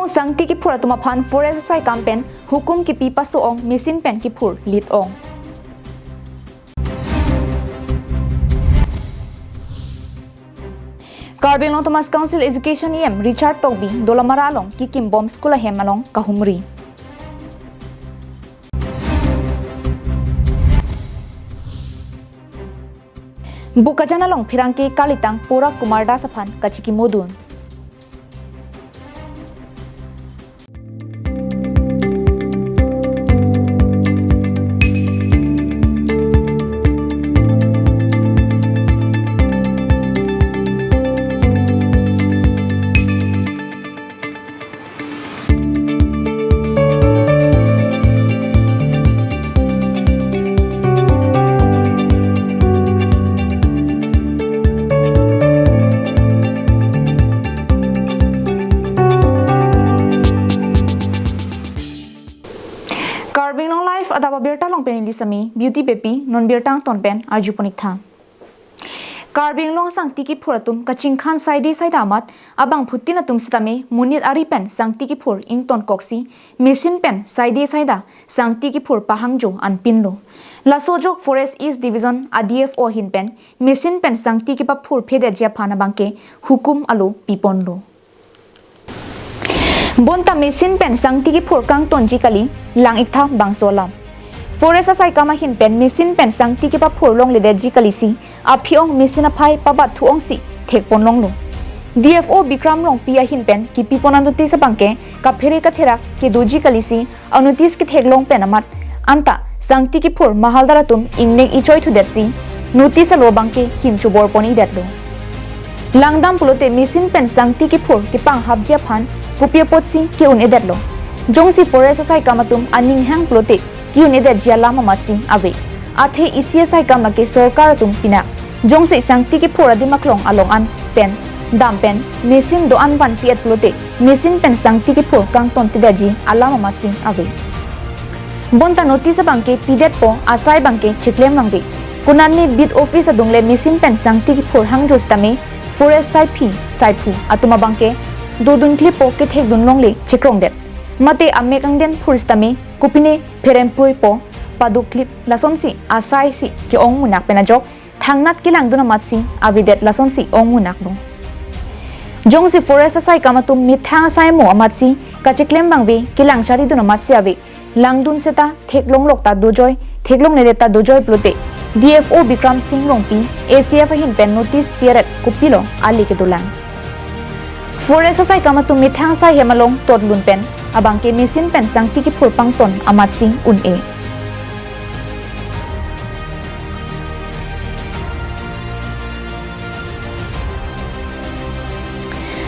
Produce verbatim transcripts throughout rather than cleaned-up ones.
Sangti kiphur atum aphan forest asaikam pen hukum kipi paso-ong, machine pen kiphur lit-ong. Karbi Anglong Autonomous Council Education E M Richard Tokbi Dolamara along kikimbom school ahem along kahumri. Bokajan along pherangke kalitang Porak Kumar Das aphan kachikimodun. Karbi Anglong Live adap abirta along pen ili sami Beauty Beypi, non birta angton pen arjupon-ik tha. Karbi Anglong sangti kiphur atum kachingkhan saide saida amat abangphutin atum sitame monit ari pen sangti kiphur ingtonkoksi machine pen saide saida sangti kiphur pahangjo anpinlo. Laso ajok Forest East Division a D F O ahin pen machine pen sangti kipaphur phedetji aphan abangke hukum alo piponlo. Bonta machine pen sangti kiphur kangtonji kali, lang-ik tha bangso alam. Forest asaikam ahin pen machine pen sangti kipaphur longledetji kalisi, aphi-ong machine aphai pabat thu-ongsi thekponlonglo. D F O Bikram Rongpi ahin pen kipipon anotice abangke kaphere katherak kedoji kalisi, anotice ketheklong pen amat anta sangti kiphur mahaldar atum ingnek ichoi thudetsi notice alo abangke him choborpon-idetlo. Langdam pulote machine pen sangti kiphur kepanghapji aphan kopi apotsi ke-un-edetlo. Jongsi forest asaikam atum aning hang pulote ke-un-edetji alam amatsi ave. Athe isi asaikam lake sorkar atum pinak. Jongsi sangti kiphur adim aklong along an pen dam pen machine do-an vanpi-et pulote machine pen sangti kiphur kangtontedetji alam amatsi ave. Bonta notice abangke pidetpo asai abangke chiklem nangve. Konatne beat office adungle machine pen sangti kiphur hangjo sitame forest saiphi saiphu atum abangke dodun klipo, kethekdun longle chikrongdet. Mate amek angden phur sitame kopine pherempruipo, paduk klip, lasonsi asaisi ke-ong munak pen ajok thangnat kelangdun amatsi avedet, lasonsi ong munaklo. Jongsi forest asaikam atum methang asai mo amatsi kachiklem abangve, kelang charidun amatsi ave. Langdun seta theklonglok ta dojoi, theklongledet ta dojoi pulote D F O Bikram Singh Rongpi A C F ahin pen notice piaret kopilo ale kedolang. Forest asaikam atum methang asai hem along totlun pen abangke machine pen sangti kiphur pangton amatsi un-e.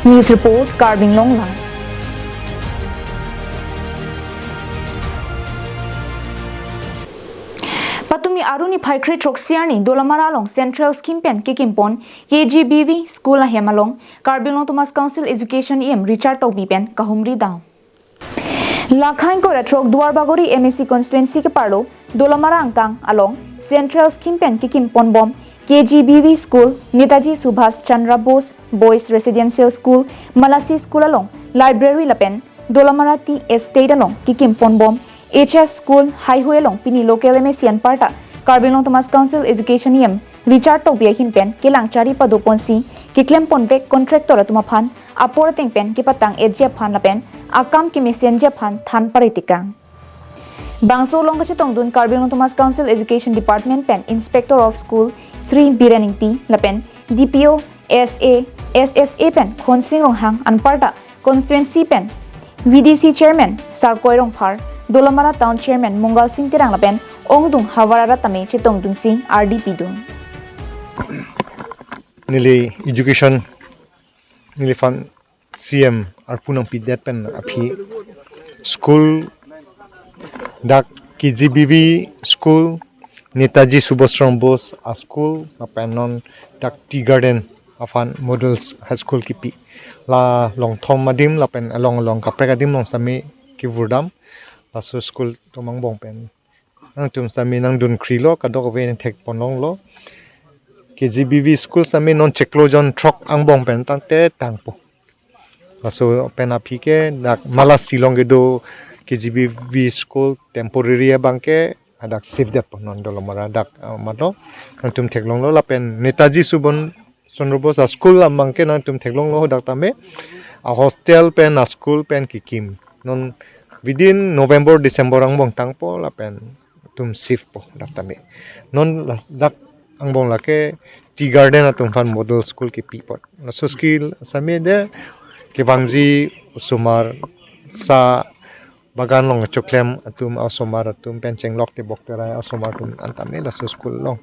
News report, Karbi Anglong Live. Patumi arni phai kre throksi arni Dolamara along Central Scheme pen kekimpon K G B V School ahem along Karbi Anglong Autonomous Council Education E M Richard Tokbi pen kahumri dam. Lakhang kora throk Duarbagori M A C constituency keparlo Dolamara angkang along Central Scheme pen kekimponbom K G B V School, Netaji Subhash Chandra Bose Boys Residential School, Malasi School along library lapen Dolamara Tea Estate along kekimponbom H S School, Haihui along pini local M A C anparta Karbi Anglong Autonomous Council Education E M Richard Tokbi ahin pen kelang chari padoponsi keklemponvek contractor atum aphan apor ateng pen kepatang-etji aphan lapen akam kemesenji aphan than paritikang. Bangso along kachetongdun Karbi Anglong Autonomous Council Education Department pen Inspector of School Sri Biren Ingti lapen D P O S A, S S A pen Khonsing Ronghang anparta constituency pen V D C Chairman Sarkoi Rongphar, Dolamara Town Chairman Mongal Sing Terang lapen ongdung havar arat tame chetongdunsi ardi pidun. Neli education, neliphan C M arpu nangpidet pen aphi school, dak K G B V school, Netaji Subhash Chandra Bose a school, lapen non dak Tea Garden aphan Model High School kipi. La longthom adim lapen along along kaprek adim along sitame kevurdam. Laso school atum angbong pen nangtum sitame nangdunkrilo, kadokave nangthekponlonglo. K G B V school sitame non chiklo jon throk angbong pen tangte tangpo. Laso pen aphi ke dak Malasi along kedo K G B V school temporary abang ke hadak shift detpo non Dolamara dak, ah, mato nangtum theklonglo lapen Netaji Subhas Chandra Bose a-school abang ke nangtum theklonglo dak tame a-hostel pen a-school pen kekim. Non within November, December angbong tangpo lapen tum shift po dak tame. Non la-, dak angbong lake Tea Garden atum aphan model school kepi apot. Laso school sitame de kevangji osomar sa bagan along choklem atum, osomar atum pen chenglok tebok terai osomar atum an tame laso school along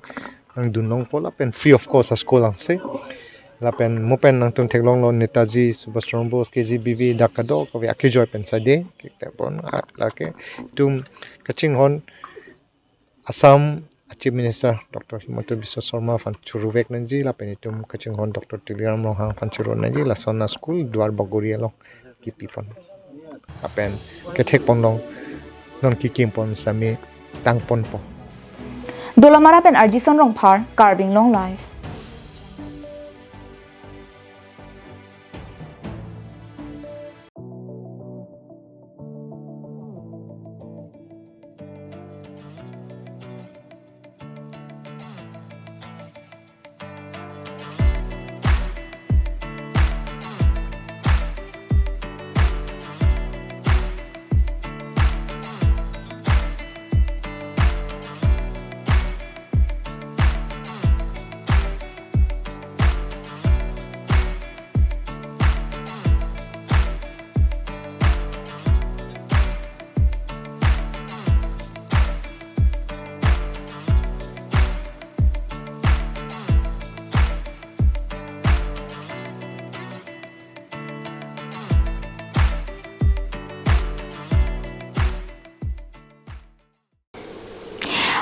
nangdun longpo lapen free of cost a-school angse. Lapen mo pen nangtum theklonglo Netaji Subhas Chandra Bose K G B V dak kadokave akejoi pen sade kekte pon, ah, lake itum kachinghon Assam Chief Minister Doctor Himanta Biswa Sarma aphan churuvek nangji lapen itum kachinghon Doctor Tuliram Ronghang aphan churu nangji, lason a-school Duar Bagori along kepi pon. Lapen kethek ponlong non kekim pon sitame tang ponpo. Dolamara pen Arjison Rongphar, Karbi Anglong Live.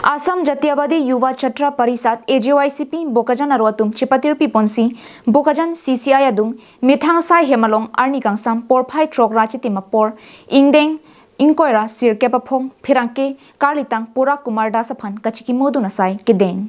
Assam Jatiyabadi Yuva Chhatra Parishad, A J Y C P, Bokajan aro atum chepatirpi ponsi, Bokajan C C I adung, methang asai hem along arni kangsam porphai throk ra chitim apor, ingdeng ingkoi ra sirkep aphong, pherangke karlitang Pura Kumar Das aphan kachikimodun asai kedeng.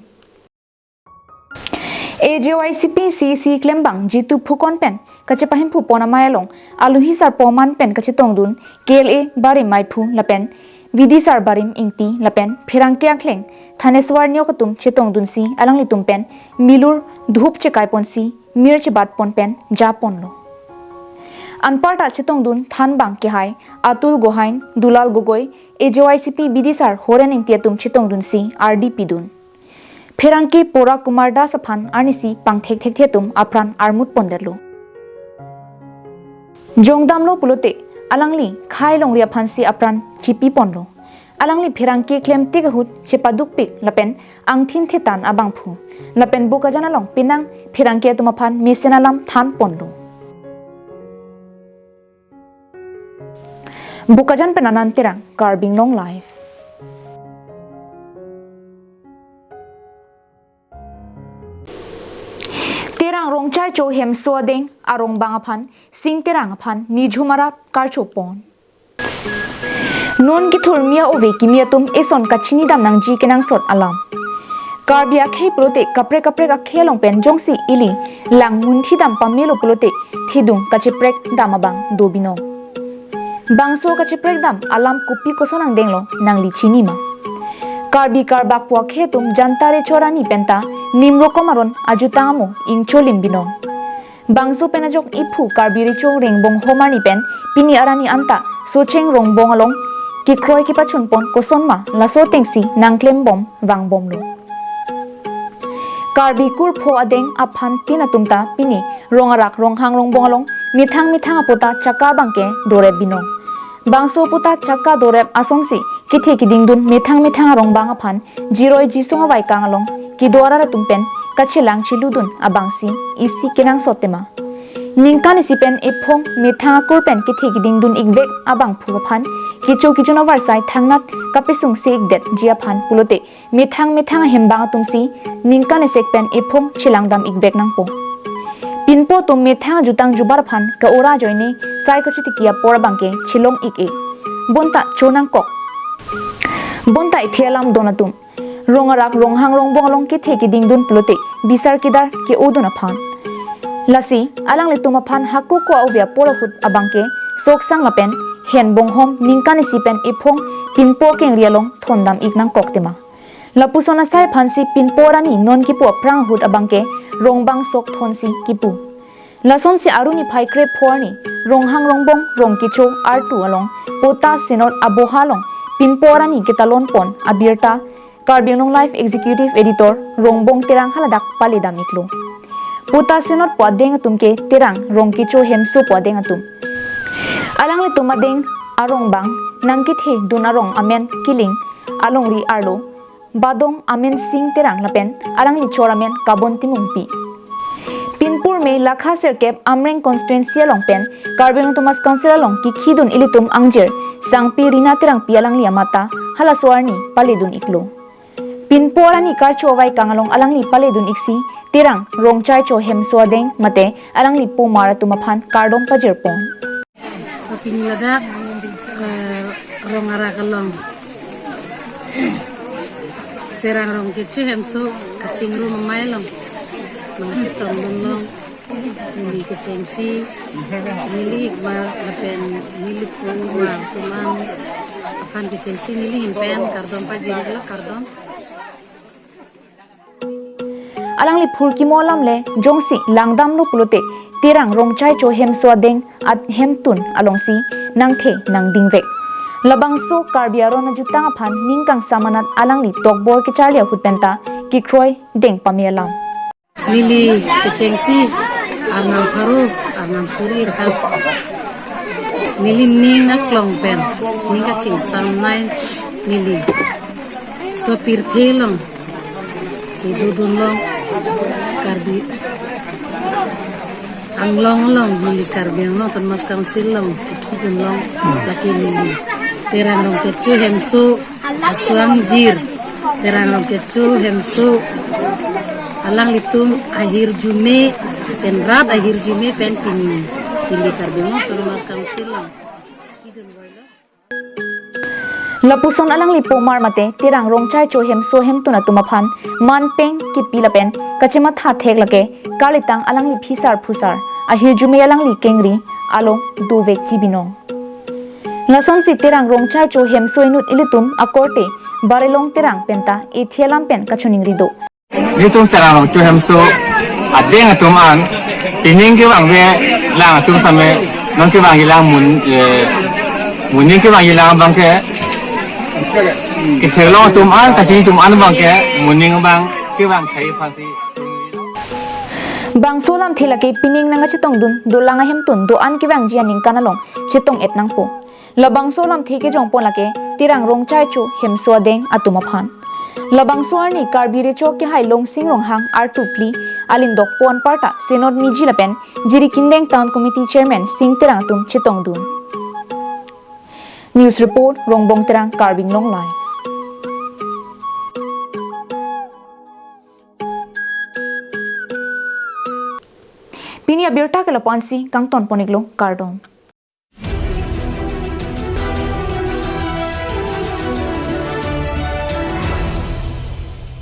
A J Y C P C C klembang Jitu Phukon pen kachepahemphu pon amei along, aluhi sar poman pen kachetongdun K L A Barim Maiphu lapen V D sar Barim Ingti lapen pherangke angkleng Thaneswar Neok atum chetongdunsi alanglitum pen milur dhup chekai ponsi mir chebat pon pen ja ponlo. Anparta chetongdun thanbang kehai Atul Gohain, Dulal Gogoi, A J Y C P B D sar Horen Ingti atum chetongdunsi ardi pidun. Pherangke Pura Kumar Das aphan arnisi pangthek thekthe atum apran armut pondetlo. Jongdamlo pulote alangli khei longri aphansi apran chipi ponlo. Alangli pherangke klemtik ahut chepadukpik lapen angthin thetan abangphu. Lapen Bokajan along penang pherangke atum aphan mesen alam than ponlo. Bokajan pen Anand Terang, Karbi Anglong Live. Terang Rongchaicho hemso adeng arongbang aphan Sing Terang aphan nijhum arap karcho pon. Non kethurmi a-ove kimi atum eson kachinidam nangji kenangsot alam. Karbi akhei pulote kaprek kaprek akhei along pen jongsi ili lang munthidam pamelo pulote thedung kacheprek dam abang do binong. Bangso kacheprek dam alam kopi koson angdenglo nangli chini ma? Karbi Karbak pu akhei atum Janta Recho arni penta nim rokom aron ajutang amo ingcholim binong. Bangso pen ajok iphu Karbi Recho Ringbong Hom arni pen pini arni anta Socheng Rongbong along kekroi kepachun pon koson ma laso atengsi nangklem bom vang bomlo. Karbi kurpho adeng aphan tin atum ta pini Rongarak Ronghang Rongbong along methang methang aputa chakka abangke dorep binong. Bangso aputa chakka dorep asonsi kethe kedingdun methang methang arongbang aphan jiroi jisung avaikang along kedo arat atum pen kachelang cheludun abangsi isi kenangsot tema? Ningkan isi pen ephong methang akur pen kethe kedingdun ikvek abangphu aphan kecho kejun avarsai thangnat kapesungse ikdetji aphan pulote methang methang ahembang atumsi ningkan isek pen ephong chelangdam ikvek nangpo. Pinpo atum methang ajutang jubar aphan ke-ora ajoine sai kachotiki apor abangke chelong ik-e. Bonta chonangkok. Bonta ithe alam don atum. Rongarak Ronghang Rongbong along kethe kedingdun pulote bisar kedar ke-odun aphan. Lasi alanglitum aphan hako ko-ave apor ahut abangke soksang lapen hen bonghom ningkan isi pen ephong pinpo kengri along thondam ik nangkok tema. Lapuson asai aphansi pinpo arni non kipu aphrang ahut abangke rongbang sok thonsi kipu. Lasonsi arni phai krepho arni Ronghang Rongbong Rongkecho artu along Pota Senot aboha along pinpo arni ketalon pon abirta Karbi Anglong Live Executive Editor Rongbong Terang haladak paledam iklo. Pota Senot pu adeng atum ke Terang Rongkecho Hemso pu adeng atum. Alanglitum adeng arongbang nangkethe dun arong amen kiling, alongri arlo, badong amen Sing Terang lapen alangli chor amen Kabon Timungpi. Pinpur me lakha sirkep Amreng constituency along pen Karbi Anglong Autonomous Council along kikhidun ilitum angjir Sangpi Rina Terangpi alangli amata halaso arni paledun iklo. Pinpo arni karcho avai kang along alangli paledun iksi Terang Rongchaicho Hemso adeng mate alangli pomar atum aphan kardom pajirpon. Pini ladak, eh, rong arak along Terang Rongchaicho Hemso kachingrum amei along nangchetongdun long. Neli kechengsi, neli hikmar lapen neli pomar atum aphan kechengsi neli ahin pen kardom pajir iklo, kardom. Alangli phurkimo alam le jongsi langdamlo pulote Terang Rongchaicho Hemso adeng ahemtun alongsi nangthe nangdingvek. Labangso Karbi aron ajutang aphan ning kangsam anat alangli tokbor kecharli ahut penta kekroi deng pame alam. Neli kechengsi arnam pharo, arnam suri ra. Neli ning aklong pen, ning kachingsamnei neli. So pirthe along kedodun long, Karbi Anglong along neli, Karbi Anglong Autonomous Council along kikhidun long, lake neli Terang Rongchaicho Hemso aso angjir, Terang Rongchaicho Hemso alanglitum ahirjume pen, rat ahirjume pen pini, pini Karbi Anglong Autonomous Council along kikhidun voilo. Lapuson alangli pomar mate Terang Rongchaicho Hemso ahemtun atum aphan manpeng kipi lapen kachematha thek lake kalitang alangli phisar phusar, ahirjume alangli kengri along dovekji binong. Lasonsi Terang Rongchaicho Hemso inut ilitum akorte Barelong Terang penta ethi alam pen kachiningri do. Nelitum Terang Rongchaicho Hemso adeng atum an pining kevangve lang atum same, non kevangji lang mun, eh, moning kevangji lang abangke, kethelong atum an, kachini atum an abangke moning abang kevang thai aphansi. Bangso alamthe lake pining nangkachetongdun dolang ahemtun do-an kevangji aningkan along chetong-et nangpo. Labangso alamthe kejongpon lake Terang Rongchaicho Hemso adeng atum aphan. Labangso arni Karbi Recho Kehai Longsing Ronghang artu phli alindokpo anparta Senot miji lapen Jirikindeng Town Committee Chairman Sing Terang atum chetongdun. News report, Rongbong Terang, Karbi Anglong Live. Pini abirta ke lapu-ansi kangton pon iklo, kardom.